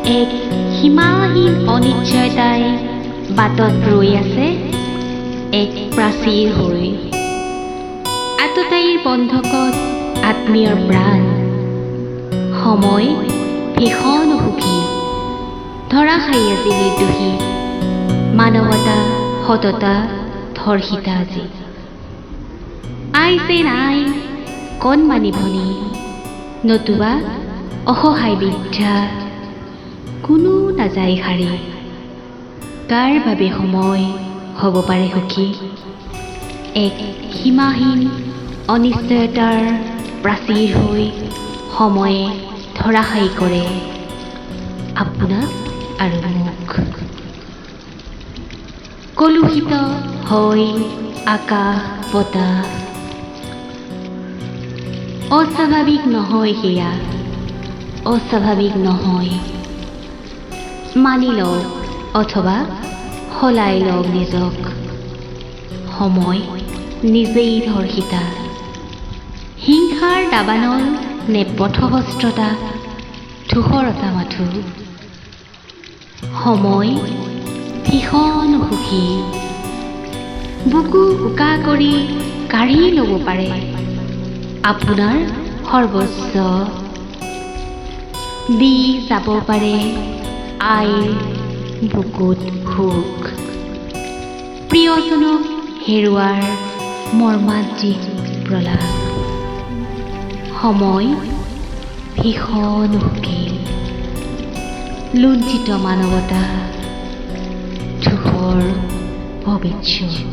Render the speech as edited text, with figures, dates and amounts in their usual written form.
এক সীমাহীন অনিশ্চয়তাই বাটত ৰৈ আছে এক প্ৰাচীৰ হৈ। আততায়ীৰ বন্ধকত আত্মীয়ৰ প্ৰাণ। সময় ভীষণ সুখী, ধৰাশায়ী আজি নিৰ্দোষী। মানৱতা, সততা ধৰ্ষিতা আজি। I যে নাই কণমানি ভনী, নতুবা অসহায় বৃদ্ধা, কোনো নাযায় সাৰি। কাৰ বাবে সময় হ'ব পাৰে সুখী? এক সীমাহীন অনিশ্চয়তাৰ প্ৰাচীৰ হৈ সময়ে ধৰাশায়ী কৰে আপোনাক আৰু মোক। কলুষিত হয় আকাশ বতাহ, অস্বাভাৱিক নহয় সেয়া, অস্বাভাৱিক নহয়। মানি লওক অথবা সলাই লওক নিজক। সময় নিজেই ধৰ্ষিতা। হিংসাৰ দাবানল নে পথভ্ৰষ্টতা, ধূসৰতা মাথো। সময় ভীষণ সুখী, বুকু উকা কৰি কাঢ়ি ল'ব পাৰে আপোনাৰ সৰ্বস্ব, দি যাব পাৰে আইৰ বুকুত সুখ, প্ৰিয়জনক হেৰুৱাৰ মৰ্মান্তিক প্ৰলাপ। সময় ভীষণ সুখী, লুণ্ঠিত মানৱতা, ধূসৰ ভৱিষ্যত।